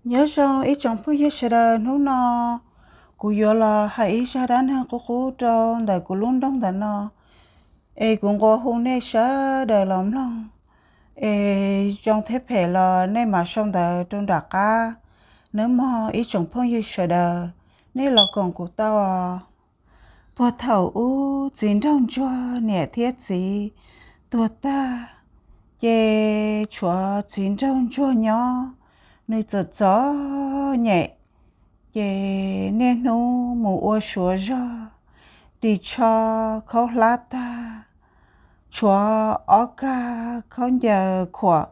Nyob zoo ib tsoom phooj ywg sawv daws, hnub no kuv yuav los hais ib zaj dab neeg qub qub rau ntawm kuv lub nroog ntawm no, es kuv nqua hu nej sawv daws los mloog, es zoo thiab phem los nej mam sau ntawv rau nram qab nawb mog ib tsoom phooj ywg sawv daws, nej los koom kuv tau. Puag thaum ub txiv nraug ntsuag niam thiab txiv tuag tag, ces tshuav txiv nraug ntsuag nyob, nws txom txom nyem, ces niaj hnub mus ua suav zog, ris tsho khaub hlab tag, tshuav ob kag khaub ncaws khuam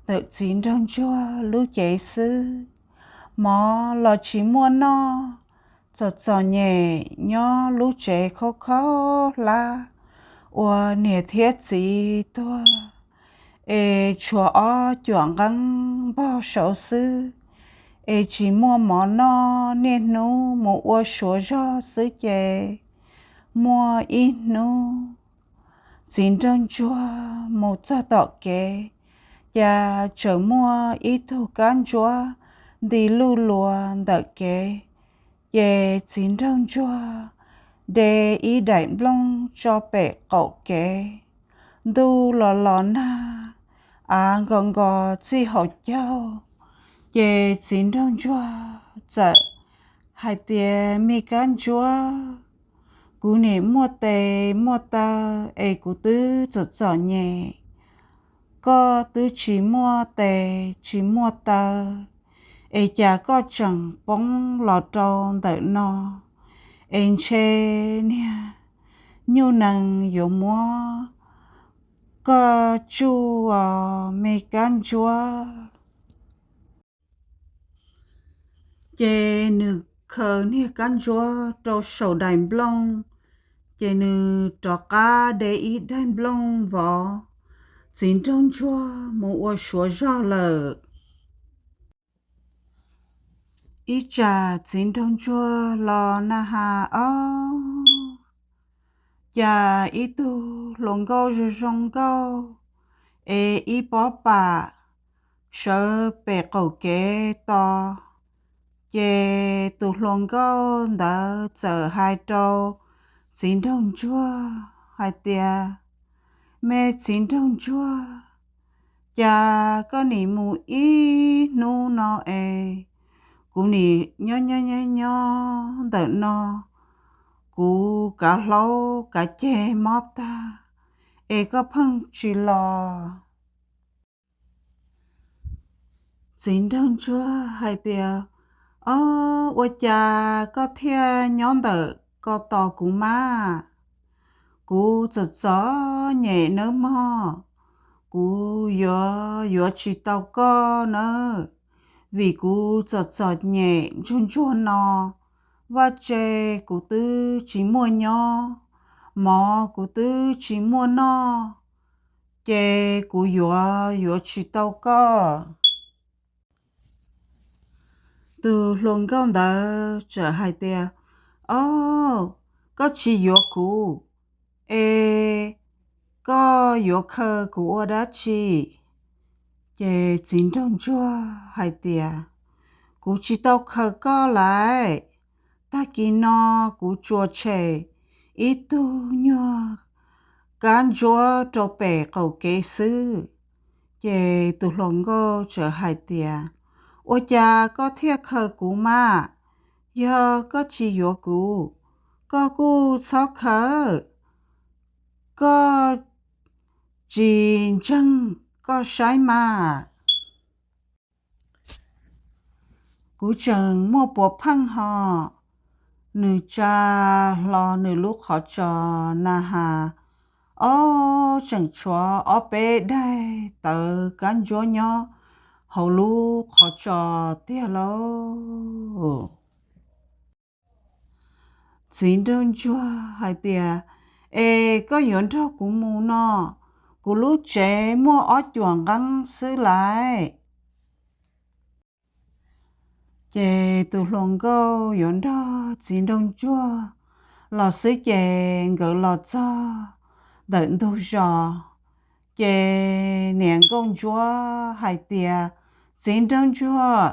ntawm txiv nraug ntsuag lub cev xwb, mov los tsis muaj noj, txom txom nyem nyob lub tsev khaub khaub hlab uas niam thiab txiv tuag, es tshuav ob cuam nqeeb npog saud xwb, es tsis muaj mov noj, niaj hnub mus ua suav zog xwb. Ces muaj ib hnub txiv nraug ntsuag mus txog tom kev, cas tseem muaj ib tug kab ntsuab nti luj luas ntawm kev. Ces txiv nraug ntsuag de ib daim nplooj tso pem qaum kev. Ntuj los los nag, av nkos nkos txij hauv caug, ces txiv nraug ntsuag txawm hais tias, Me kab ntsuab, kuv nim muaj tes muaj taw, es kuv twb txom txom nyem, koj twb tsis muaj tes tsis muaj taw, es cas koj tseem poob los rau ntawm no? Es ntshe niag nyuj nees yuav muab koj tsuj os me kab ntsuab. Ces nws khaws niag kab ntsuab rau saum daim nplooj, ces nws rov qab de ib daim nplooj vov txiv nraug ntsuag mus ua suav zog lawm. Ib tsam txiv nraug ntsuag los na has ob, cas ib tug hluas nkauj zoo zoo nkauj es ib pob pam sawv pem qaum kev tos. Ces tus hluas nkauj ntawd txawm hais rau txiv nraug ntsuag hais tias, Me txiv nraug ntsuag, cas koj nim mus ib hnub no es kuv nim nyob nyob nyob nyob ntawm no, kuv kav hlaub kav ceg mob tag, es koj pheej tsis los. Txiv nraug ntsuag hais tias, Ob, ua cas koj thiaj nyob ntawm ko tos kuv mas? Kuv txom txom nyem nawb mog, kuv yuav yuav tsis tau koj nawb, vim kuv txom txom nyem ntsuag ntsuag no, vaj tse kuv twb tsis muaj nyob, mov kuv twb tsis muaj noj, ces kuv yuav yuav tsis tau koj. Tus hluas nkauj ntawd txawm hais tias, Ob, koj tsis yuav kuv, es koj yuav khaws kuv ua dab tsi? Ces txiv nraug ntsuag hais tias, Kuv tsis tau khaws koj lawm. Tag kis no kuv tsuas tshem ib tug nyuag kab ntsuab rau pem qaum kev xwb. Ces tus hluas nkauj txawm hais tias, Ua cas koj thiaj khaws kuv mas? Yog koj tsis yuav kuv, koj kuj txhob khaws, koj tsis ntseeg, koj saib mas. Kuv tseem muaj puav pheej hos. Nws tsa hlo nws lub qhov tsos na has, ob, tseem tshuav ob peb daim tawv kab ntsuab nyob hauv lub qhov tsos tiag lauj. Txiv nraug ntsuag hais tias, Es koj yuav nrog kuv mus no, kuv lub tsev muaj ob cuam nqeeb xwb laiv. Ces tus hluas nkauj yuav nrog txiv nraug ntsuag los xwb ces nkawd los txog ntawm ntug zos. Ces niam nkauj ntsuab hais tias, Txiv nraug ntsuag,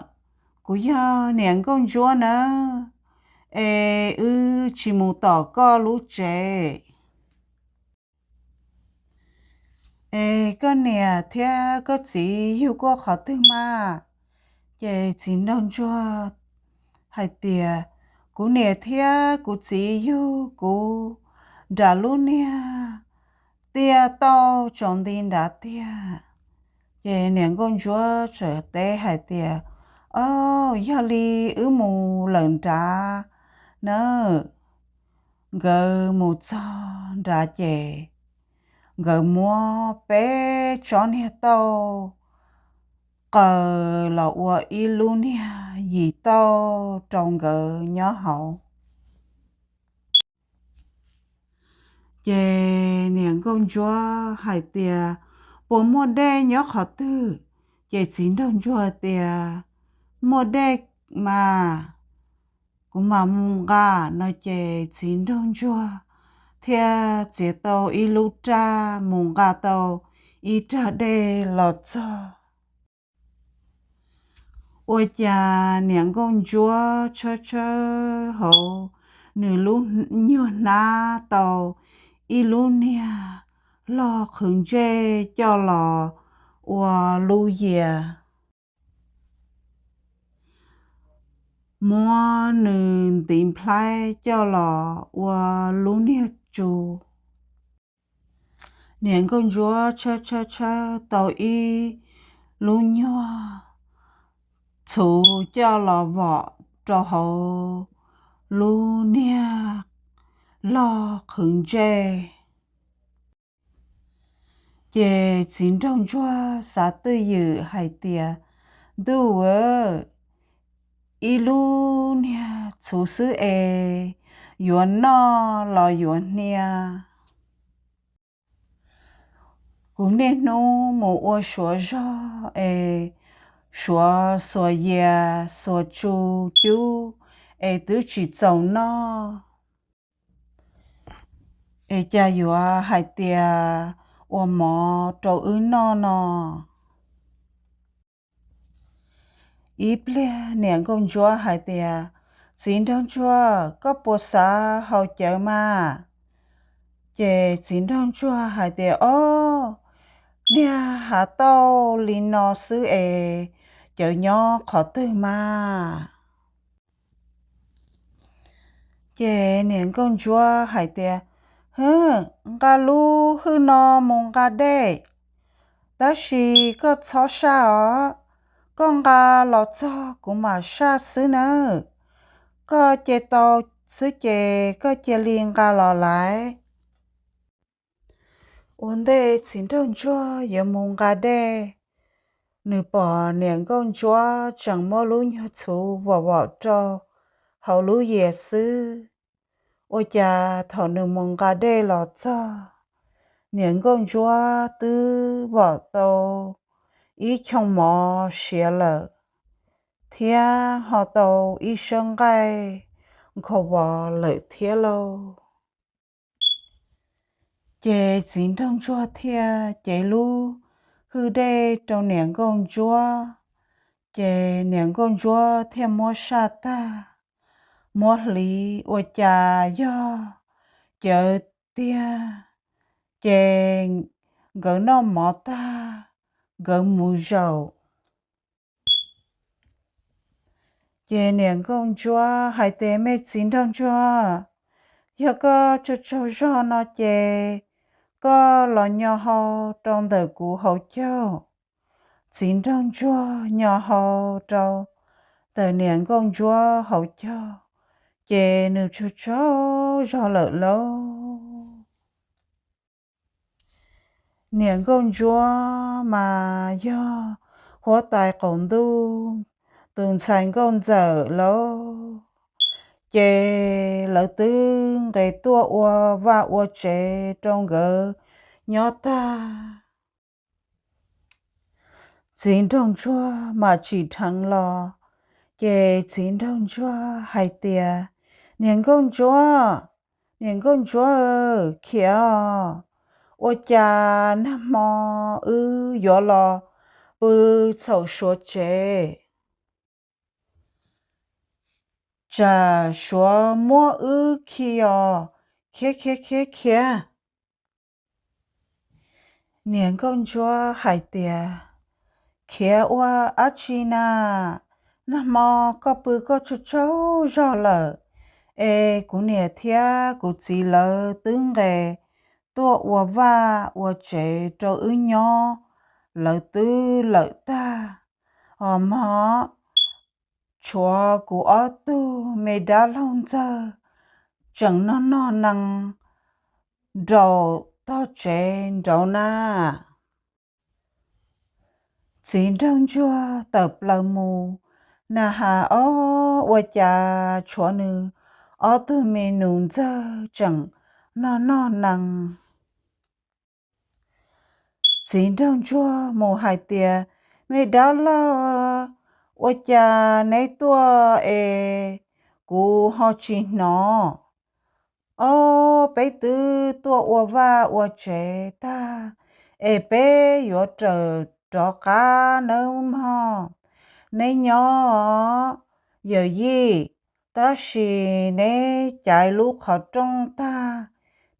Kuv yog niam nkauj ntsuab nawb, es wb tsis mus tom koj lub tsev. Es koj niam thiab koj txiv yug koj qhov twg mas? Ces txiv nraug ntsuag hais tias, kuv niam thiab kuv txiv yug kuv nram lub niag tiaj tauj tsaus nti nrad tiag. Ces niam nkauj ntsuab txawm teb hais tias, o, yog li wb mus lawm nrad nawb. Nkawd mus txog nrad ces nkawd muab peb tsob niag tauj qaws los ua ib lub niag yim tauj rau nkawd nyob hauv. Ces niam nkauj ntsuab hais tias, puas muaj dej nyob qhov twg? Ces txiv nraug ntsuag tias, muaj dej mas, kuv mam mus nqa no. Ces txiv nraug ntsuag thiaj txiav tau ib lub raj mus nqa tau ib rag dej los txog. Ua cas niam nkauj ntsuab tshawb tshawb hauv nws lub nyuag hnab tau ib lub niag log qhwv ntsej coj los ua lub yias. Muab nws ntiv nplhaib coj los ua lub niag tsu. Niam nkauj ntsuab tshawb tshawb tshawb tau ib lub nyuag txhuv coj los vom rau hauv lub niag log qhwv ntsej. Ces txiv nraug ntsuag xav twj ywm hais tias, ntuj aw, ib lub niag txhuv xwb es yuav noj los yuav hnia? Kuv niaj hnub mus ua suav zog es suav xuas yias xuas tsu cub es twb tsis txaus noj, es cas yuav hais tias ua mov rau wb noj no? Ib pliag niam nkauj ntsuab hais tias, txiv nraug ntsuag, koj puas xav haus cawv mas? Ces txiv nraug ntsuag hais tias, o, niag hav tauj li no xwb es cawv nyob qhov twg mas? Ces niam nkauj ntsuab hais tias, hwb, nqa lub hwj no mus nqa dej, tab sis koj txhob saj os, koj nqa los txog kuv mam saj xwb nawb. Koj ce tau xwb ces koj cia li nqa los lawm. Ua ntej txiv nraug ntsuag yuav mus nqa dej, nws pom niam nkauj ntsuab tseem muab lub nyuag txhuv vom vom rau hauv lub yias xwb. Ua cas thaum nws mus nqa dej los txog, niam nkauj ntsuab twb vom tau ib choo mov siav lawm, thiab ho tau ib sab nqaij nkhaus vos lawm thiab lauj. Ces txiv nraug ntsuag thiaj cev lub hwj dej rau niam nkauj ntsuab, ces niam nkauj ntsuab thiaj muab saj tag, muab hliv ua cas yog cawv tiag. Ces nkawd noj mov tag, nkawd mus zaum. Ces niam nkauj ntsuab hais tias, me txiv nraug ntsuag, yog koj tsaug tsaug zog no ces koj los nyo hau rau ntawm kuv hauv caug. Txiv nraug ntsuag nyo hau rau ntawm niam nkauj ntsuab hauv caug, ces nws tsaug tsaug zog lawm lauj. Niam nkauj ntsuab mas yog huab tais qaum ntuj tus ntxhais nkauj ntxawm lauj, ces lawv twb nqis tuaj ua vaj ua tsev rau nkawd nyob tag. Txiv nraug ntsuag mam tsim dheev los, ces txiv nraug ntsuag hais tias, niam nkauj ntsuab, niam nkauj ntsuab, khiav os, ua cas nag hmo wb yuav los pw txhaum suav tsev? Tsam suav muab wb khi os, khiav khiav khiav khiav. Niam nkauj ntsuab hais tias, khiav ua dab tsi na? Nag hmo koj pw koj tsaug tsaug zog lawm, es kuv niam thiab kuv txiv lawv twb nqes tuaj ua vaj ua tsev rau wb nyob, lawv twb lawm tag. Os mog, tshuav kuv ob tug me dab laug ntxawg tseem nog nog nees nraum tog tsev nraud na. Txiv nraug ntsuag tawm plaws mus, na has ob ua cas tshuav nws ob tug me nus ntxawg tseem nog nog nees. Txiv nraug ntsuag mus hais tias, me dab laug, ua cas neb tuaj es kuv ho tsis hnov? Ob, peb twb tuaj ua vaj ua tsev tag, es peb yuav raws rov qab nawb mog. Neb nyob, yawm yij, tab sis neb caiv lub qhov rooj tag,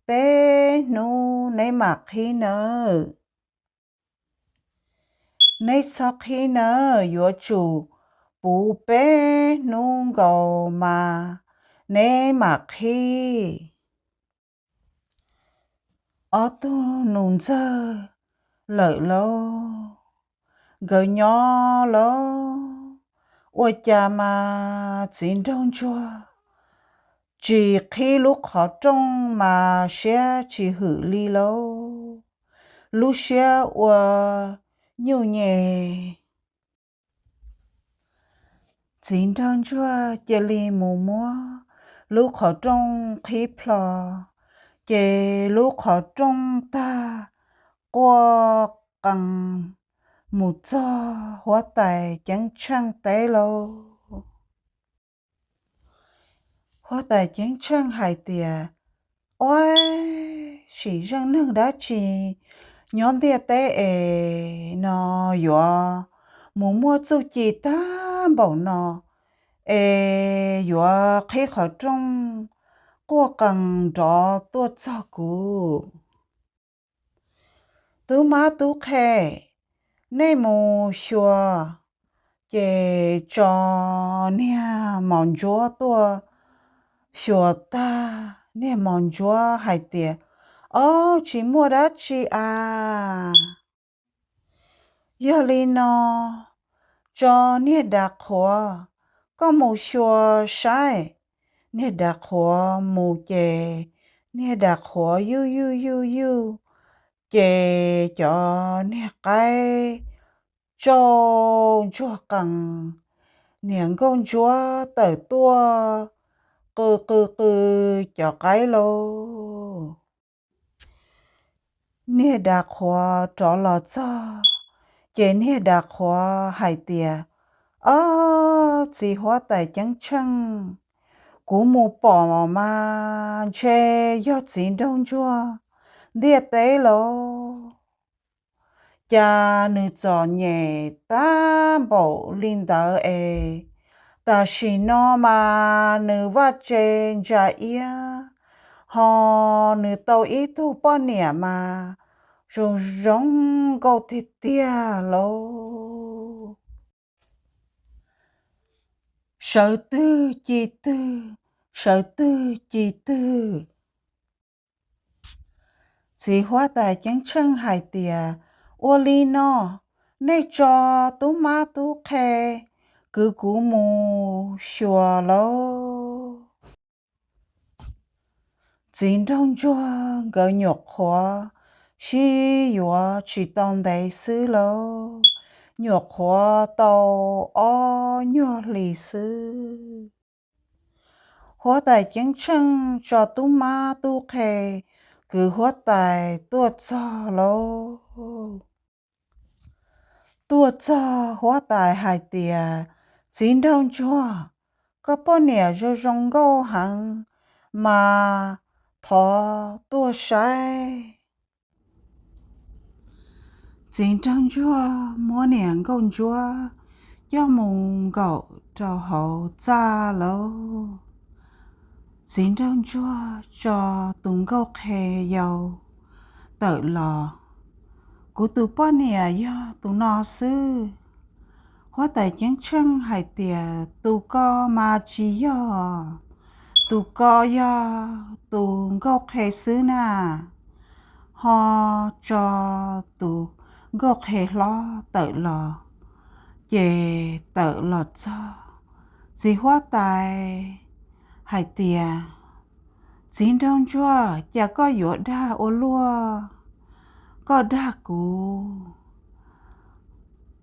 peb hnub neb mam qhib nawb. Neb txhob qhib nawb, yuav tsum puv peb hnub nkaus mas neb mam qhib. Ob tug nus ntxawg lawm lauj, nkawd nyob lauj, ua cas mas txiv nraug ntsuag tsis qhib lub qhov rooj mas siab tsis hwm li lauj, lub siab ua nyuj nyem. Txiv nraug ntsuag cia li mus muab lub qhov rooj qhib plho, ces lub qhov rooj tag quaj qees mus txog huab tais ceeb tsheej teb lauj. Huab tais ceeb tsheej hais tias, ua, sim zeej neeg dab tsi nyob ntiaj teb es no yuav mus muaj txuj ci tag npaum no, es yuav qhib qhov rooj quaj qees nrov tuaj txog kuv. Tub mab tub qhe, nej mus xyuas, ces tso niag mos ntsuab tuaj xyuas tag, niag mos ntsuab hais tias, ob, tsis muaj dab tsi as. Yog li no, tso niag dav qhuav, koj mus xyuas saib. Niag dav qhuav mus ces niag dav qhuav yuj yuj yuj yuj, ces cov niag qaib tsau ntsuag qees, niam nkauj ntsuab tawm tuaj qw qw qw cov qaib lauj. Niag dav qhuav rov los txog, ces niag dav qhuav hais tias, ob, txiv huab tais ceeb tsheej, kuv mus pom mas ntshe yog txiv nraug ntsuag ntiaj teb lauj. Cas nws txom nyem tag npaum li ntawd es tam sim no mas nws vaj tse ntsa iab, ho nws tau ib tug poj niam mas zoo zoo nkauj tiag tiag lauj. Sawv twg ci twg, sawv twg ci twg. Txiv huab tais ceeb tsheej hais tias, ua li no, nej tso tub mab tub qhe kwv kuv mus xyuas lauj. Txiv nraug ntsuag nkawd nyuam qhuav sib yuav tsis tau ntev xwb lauj, nyuam qhuav tau ob nyuag hlis xwb. Huab tais ceeb tsheej tso tub mab tub qhe kwv huab tais tuaj txog lauj. Tuaj txog huab tais hais tias, txiv nraug ntsuag, koj poj niam zoo zoo nkauj heev, mas thov tuaj saib. Txiv nraug ntsuag muab niam nkauj ntsuab coj mus nkaum rau hauv txaj lauj. Txiv nraug ntsuag tso tus nkauj qhe yau tawm los. Kuv tus poj niam yog tus no xwb. Huab tais ceeb tsheej hais tias tus ko mas tsis yog, tus ko yog tus nkauj qhe xwb na. Ho tso tus nkauj qhe hlob tawm los, ces tawm los txog, txiv huab tais hais tias, txiv nraug ntsuag, cas koj yuav dag ua luaj, koj dag kuv.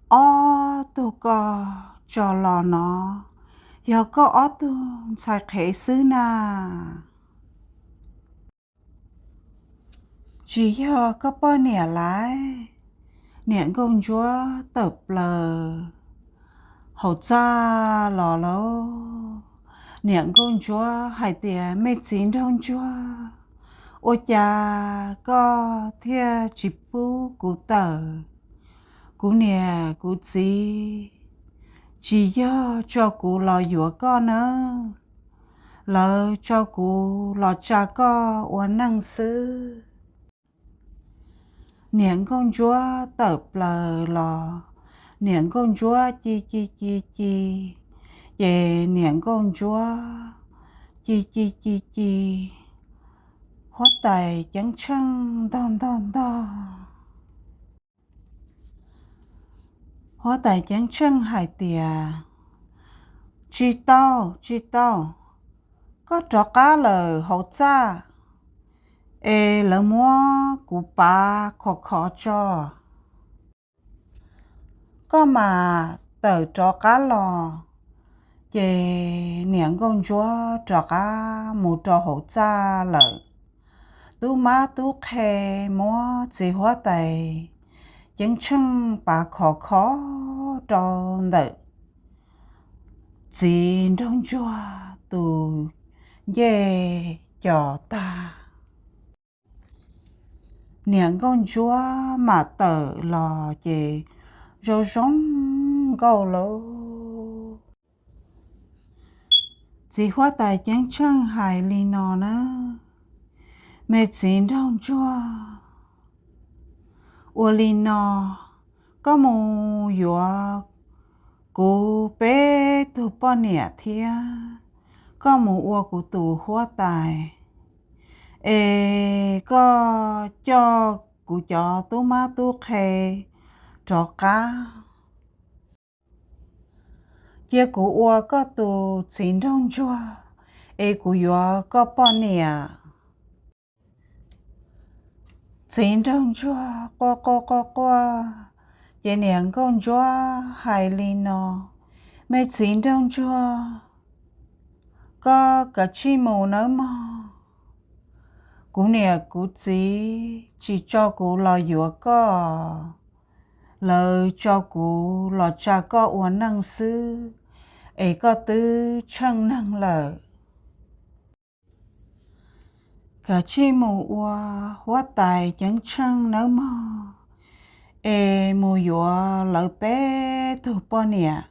Ob tug ko tso los no, yog koj ob tug ntxhais qhev xwb na. Tsis yog koj poj niam lauj. Niam nkauj ntsuab tawm plaws hauv txaj los lauj. Niam nkauj ntsuab hais tias, me txiv nraug ntsuag, ua cas koj thiaj tsis pub kuv tawm? Kuv niam kuv txiv tsis yog tso kuv los yuav koj nawb, lawv tso kuv los tsa koj ua neej xwb. Niam nkauj ntsuab tawm plaws los, niam nkauj ntsuab ci ci ci ci, ces niam nkauj ntsuab ci ci ci ci, huab tais ceeb tsheej ntog ntog ntog. Huab tais ceeb tsheej hais tias, tsis tau, tsis tau, koj rov qab lawm hauv txaj, es lawv muab kuv pav khov khov tso. Koj mam tawm rov qab los. Ces niam nkauj ntsuab rov qab mus rau hauv txaj lawm. Tub mab tub qhe muab txiv huab tais ceeb tsheej pav khov khov rau ntawm txiv nraug ntsuag tus ncej co tag. Niam nkauj ntsuab mam tawm los ces zoo zoo nkauj lauj. Txiv huab tais ceeb tsheej hais li no na, me txiv nraug ntsuag, ua li no, koj mus yuav kuv peb tug poj niam thiab koj mus ua kuv tus huab tais, es koj coj kuv cov tub mab tub qhe rov qab. Cia kuv ua koj tus txiv nraug ntsuag, es kuv yuav koj poj niam. Txiv nraug ntsuag quaj quaj quaj quaj, ces niam nkauj ntsuab hais li no, me txiv nraug ntsuag, koj kav tsij mus nawb mog. Kuv niam kuv txiv tsis tso kuv los yuav koj, lawv tso kuv los tsa koj ua neej xwb, es koj twb tsheej neeg lawm. Kav tsij mus ua huab tais ceeb tsheej nawb mog, es mus yuav lawv peb tug poj niam,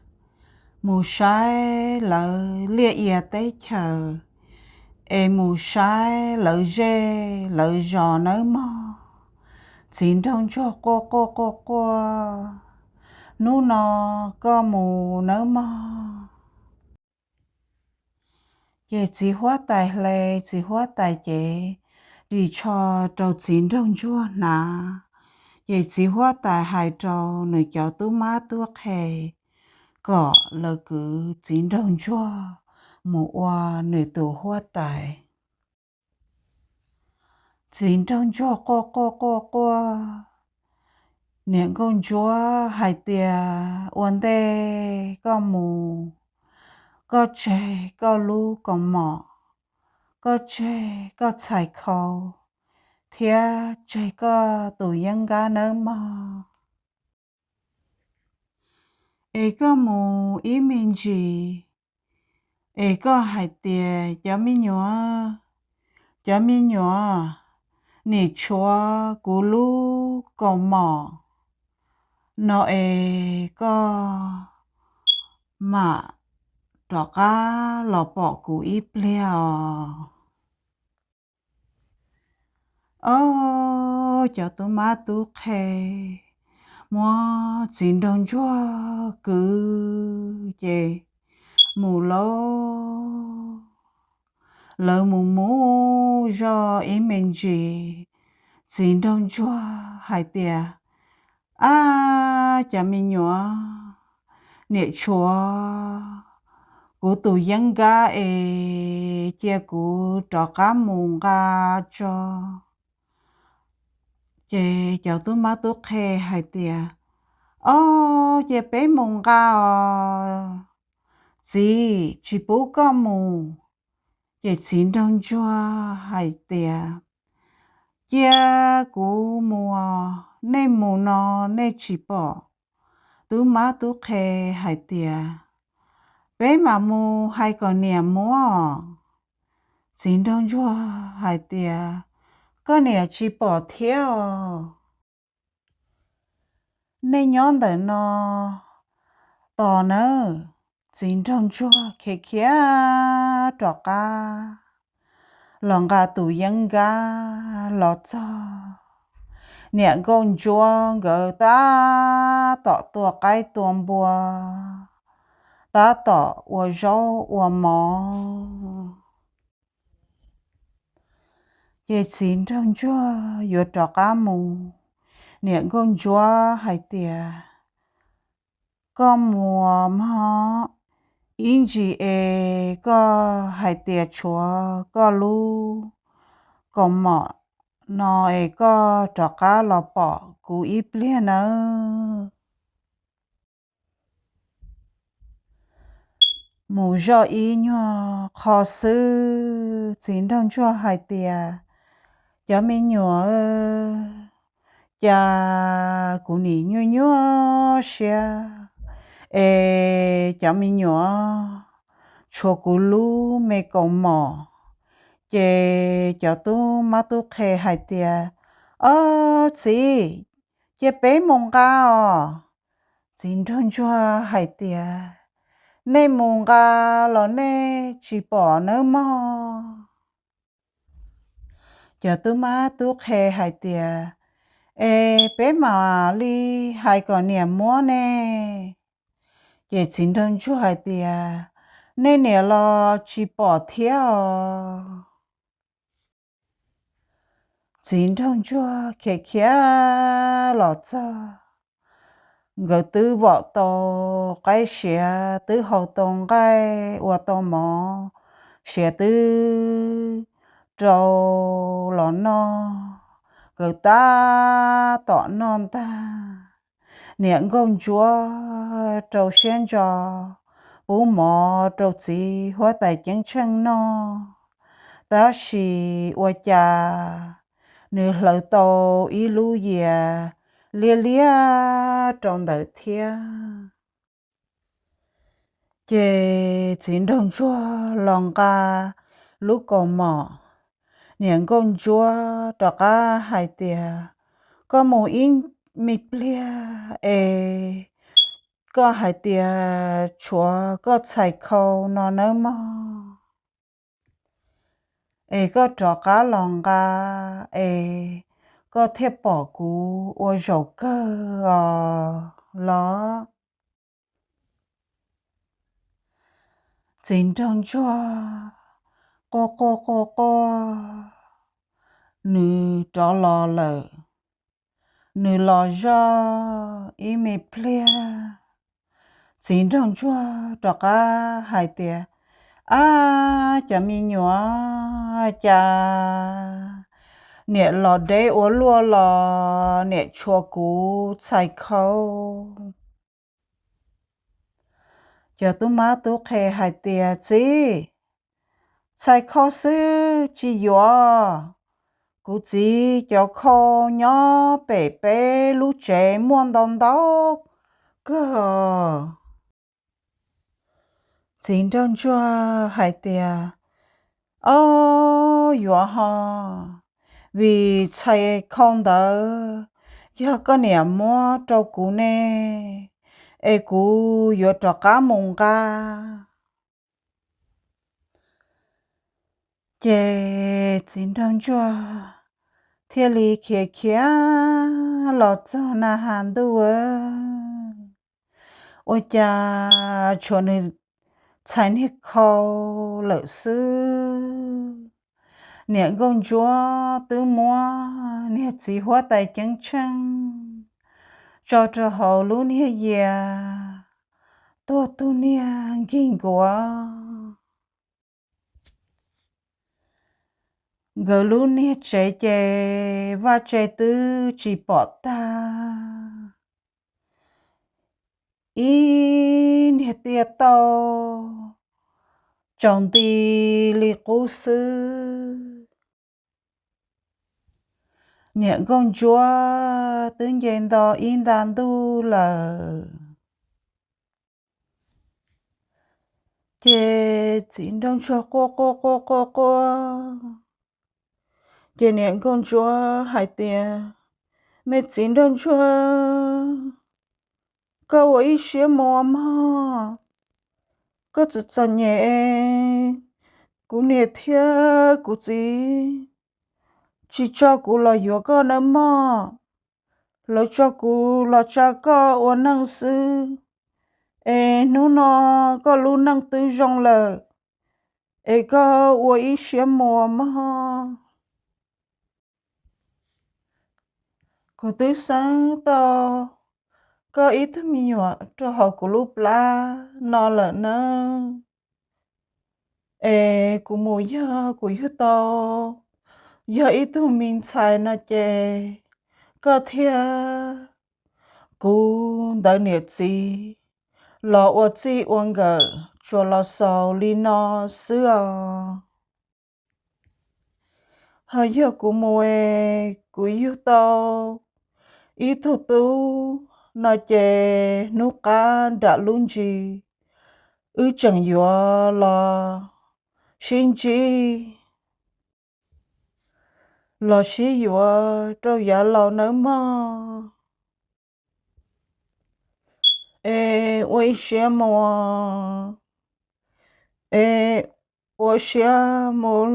mus saib lawv liaj ia teb chaws, es mus saib lawv zej lawv zos nawb mog. Txiv nraug ntsuag quaj quaj quaj quaj, hnub no koj mus nawb mog. Ces txiv huab tais hle, txiv huab tais cev ris tsho rau txiv nraug ntsuag hnav. Ces txiv huab tais hais rau nws cov tub mab tub qhe kom lawv kwv txiv nraug ntsuag mus ua nws tus huab tais. Txiv nraug ntsuag quaj quaj quaj quaj, niam nkauj ntsuab hais tias ua ntej koj mus, koj tseg koj lub kaus mom, koj tseg koj txhais khau, thiab tseg koj tus yeeb nkab nawb mog. Es koj mus ib me ntsis, es koj hais tias cov me nyuam, cov me nyuam, nim tshuav kuv lub kaus mom no es koj mam rov qab los pom kuv ib pliag os. Ob, cov tub mab tub qhe muab txiv nraug ntsuag kwv ces mus lauj. Lawv mus mus zoj ib me ntsis, txiv nraug ntsuag hais tias, Ab, cov me nyuam, niam tshuav kuv tus yeeb nkab es cia kuv rov qab mus nqa tso. Ces cov tub mab tub qhe hais tias, Ob, cia peb mus nqa os, txiv tsis pub koj mus. Ces txiv nraug ntsuag hais tias, Cia kuv mus, nej mus no nej tsis pom. Tub mab tub qhe hais tias, Peb mam mus hais kom niam muab. Txiv nraug ntsuag hais tias, Koj niam tsis pom thiab os. Nej nyob ntawm no tos nawb. Txiv nraug ntsuag khiav khiav rov qab los nqa tus yeeb nkab los txog, niam nkauj ntsuab nkawd tab tom tua qaib tua npua, tab tom ua zaub ua mov. Ces txiv nraug ntsuag yuav rov qab mus, niam nkauj ntsuab hais tias, Koj mus mog, ib ntsis es koj hais tias tshuav koj lub kaus mom no es koj rov qab los pom kuv ib pliag nawb. Mus zoj ib nyuag qho xwb, txiv nraug ntsuag hais tias, Cov me nyuam, cas kuv nim nyuaj nyuaj siab es cov me nyuam tshuav kuv lub me kaus mom. Ces cov tub mab tub qhe hais tias, Ob, txiv, cia peb mus nqa os. Txiv nraug ntsuag hais tias, Nej mus nqa los nej tsis pom nawb mog. Cov tub mab tub qhe hais tias, Es peb mam li hais kom niam muab ne. Ces txiv nraug ntsuag hais tias, Nej niam los tsis pom thiab os. Txiv nraug ntsuag khiav khiav los txog, nkawd twb vom tau qaib siav, twb haus tau nqaij ua tau mov, siav twb rau los noj. Nkawd tab tom noj ntag, niam nkauj ntsuab rau siab ntso pub mov rau txiv huab tais ceeb tsheej noj. Tab sis ua cas nws hlawv tau ib lub yias liab liab rau ntawd thiab. Ces txiv nraug ntsuag los nqa lub kaus mom, niam nkauj ntsuab rov qab hais tias, Koj mus ib me pliag es koj hais tias tshuav koj txhais khau no nawb mog, es koj rov qab los nqa es koj thiaj pom kuv ua zaum kawg os los. Txiv nraug ntsuag quaj quaj quaj quaj, nws rov los lawm. Nws los zoj ib me pliag, txiv nraug ntsuag rov qab hais tias, Ab, cov me nyuam, cas niam los deb ua luaj los niam tshuav kuv txhais khau. Cov tub mab tub qhe hais tias, Txiv, txhais khau xwb tsis yuav. Kuv txiv cov khau nyob pem peb lub tsev muaj ntau ntau kawg. Txiv nraug ntsuag hais tias, Ob, yuav ho, vim txhais khau ntawd yog koj niam muab rau kuv ne, es kuv yuav rov qab mus nqa. Ces txiv nraug ntsuag thiaj li khiav khiav los txog na has ntuj, ua cas tshuav nws txhais niag khau lawm xwb. Niam nkauj ntsuab twb muab niag txiv huab tais ceeb tsheej tso rau hauv lub niag yias, tuag tug niag nkig nkuav. Nkawd lub niag tsev ces vaj tse twb tsis pom tag, ib niag tiaj tauj tsaus nti li qub xwb. Niam nkauj ntsuab twb nce nto ib nta ntuj lawm. Ces txiv nraug ntsuag quaj quaj quaj quaj quaj. Ces niam nkauj ntsuab hais tias, me txiv nraug ntsuag, koj ua ib siab mus mog, koj txom txom nyem, kuv niam thiab kuv txiv tsis tso kuv los yuav koj nawb mog. Lawv tso kuv los tsa koj ua neej xwb, es hnub no koj lub neej twb zoo lawm, es koj ua ib siab mus mog. Kuv twb xeeb tau koj ib tug me nyuam rau hauv kuv lub plab no lawm nawb. Es kuv mus yog kuv yug tau yog ib tug me ntxhais no ces koj thiab kuv ntawd niam txiv los ua txij ua nkawm tsuas los xaus li no xwb os. Ho yog kuv mus es kuv yug tau ib tug tub no ces hnub qab nram lub ntsis wb tseem yuav los sib ntsib los sib yuav rau yav laus nawb mog. Es ua ib siab mus, es ua siab mus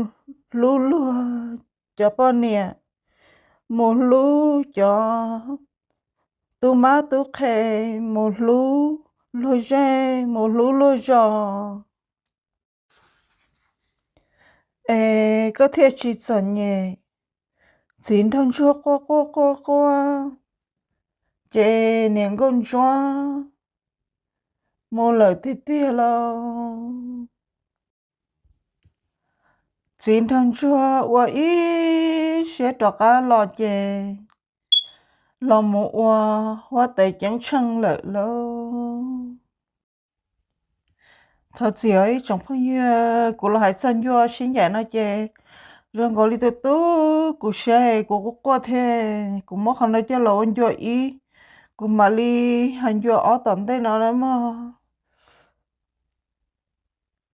hlub luag cov poj niam, mus hlub cov tub mab tub qhe, mus hlub luag zej, mus hlub luag zos, es koj thiaj tsis txom nyem. Txiv nraug ntsuag quaj quaj quaj quaj, ces niam nkauj ntsuab mus lawm tiag tiag lauj. Txiv nraug ntsuag ua ib siab rov qab los ces los mus ua huab tais ceeb tsheej lawm lauj. Thov txim os ib tsoom phooj ywg, kuv los hais txog ncua sib ncaim no ces zoo nkaus li tus tub kuv siab es kuv quaj quaj thiab, kuv muab qhov no coj los ua ncua ib, kuv mam li hais ncua ob tom ntej no na mog.